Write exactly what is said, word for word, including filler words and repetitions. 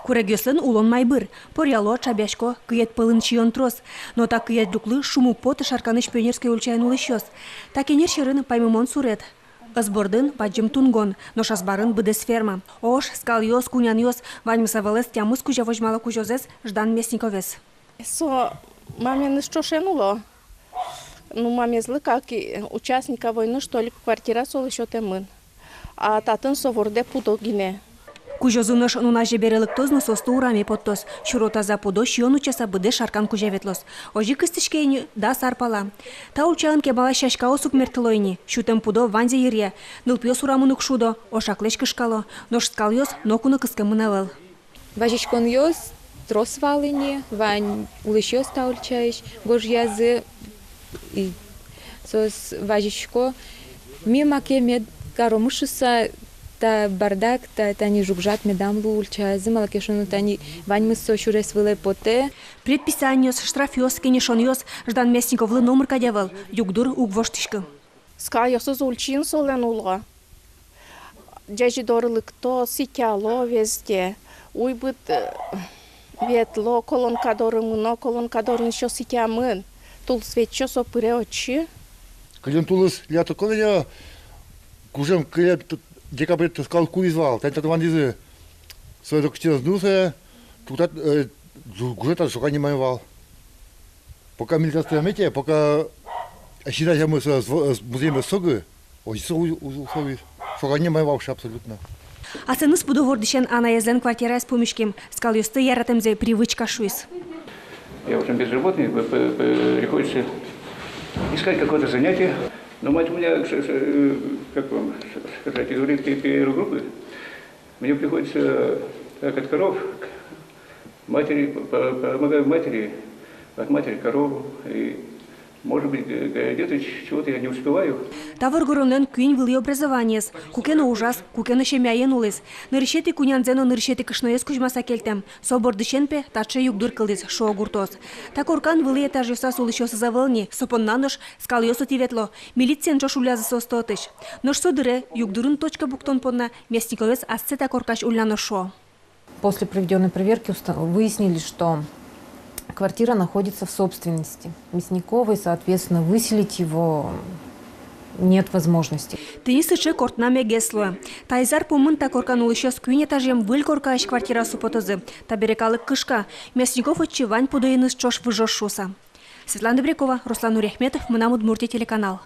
Курегъёслэн улон майбыр. Поръяло, чабъясько, кыед пӧлын сиён трос. Но та кыед люклы шум уг поты Шарканысь Пионерской ульчаын улӥсьёс. Та кенер сьӧрын паймымон сурет. Ӧс бордын бадӟым тунгон, нош азбарын быдэс ферма. Ош, скалъёс, кунянъёс, ваньмыз ӧвӧлэз тямыс кузя возьмало кузёзэс Ждан Мясниковез. Со маменыз ӵошен уло. Ну, мамезлы, как и участника войны, что ли, квартира солы сётэмын. А татын со вордэ пудо гинэ. Кузёзы нош нуназе бере лыктоз но соосты ураме поттоз. Сюро таза пудо сиён утчаса быдэс Шаркан кузя ветлоз. Озьы кыстӥське ини дас ар пала. Та ульчаын кемалась сяськаос уг мерттыло ини. Сютэм пудо ваньзэ йыръя. Нылпиос урамын уг шудо, ошаклэсь кышкало. Нош скалъёс ноку но кыскемын ӧвӧл. Вазиськонъёс трос вал ини, вань улӥсьёс та ульчаысь гожъязы, и соос вазисько. Ми маке мед каромы шуыса, та бардак, та, тани жуг-жаг медам лу ульчаязы, малы ке шуоно, тани ваньмыз со сюрес вылэ потэ. Предписаниос, штрафъёс, кенешонъёс. Ждан Мясниковлы номыр кадь ӧвӧл, югдур уг воштӥськы. Скалъёсыз ульчаын солэн уло. Ӟази доры лыкто, сӥтяло везде. Уйбыт, э, ветло, колонка доры мыно, колонка дорын ещё сӥтямын. Тулыс ветло, со пыре отчы. Кылем тулыс лиятоко ведь, кужым кылем т-, декабрь тыскал кулӥз вал, тани татын вандӥзы. Со докчиос ну сое, туктат, э, гу-, гужет, а шоканьымы вал. Пока милиция стоит, пока синазямы со, э, музъеме согы, озьы со у-, у-, согы. Шоканьымы вал вообще абсолютно. Асэныз пудо вордӥсен анаезлэн квартираез пумиськем, скалъёсты яратэмзэ привычка шуиз. Я уже безработный, п-, п-, п-, приходится искать какое-то занятие. Но мать у меня, с-, с-, э, как вам сказать, инвалид пе-, первой группы. Мне приходится, э, как от коров, к матери, п-, п-, помогаю матери, от матери корову, и, может быть, г-, г-, где-то ч-, чего-то я не успеваю. Та воргоронлэн куинь вылӥ образованиез, куке но ужаз, куке но семьяен улӥз. Нырысетӥ кунянзэ но нырысетӥ кышноез кузьмаса кельтэм. Со бордысен, пе, таӵе югдур кылдӥз, шуо гуртоос. Та коркан вылӥ этажъёсаз улӥсьёсыз ӧвӧл ни, со понна нош скалъёс отӥ ветло, милициен ӵош уллязы соосты отысь. Нош со дыре югдурын точка пуктон понна Мясниковез ассэ та коркась улляно, шуо. После проведённой проверки уста-, выяснили, что квартира находится в собственности Мясниковой, соответственно, выселить его нет возможности. Тӥни сыӵе кортнамегес луэ. Таиз ар пумын та коркан улӥсьёс куинь этажъем выль коркаысь квартираосы потозы. Табере калык кышка, Мясников отчы вань пудоеныз ӵош выжоз шуыса. Светлана Добрякова, Руслан Нуриахметов, «Мынам Удмуртие» телеканал.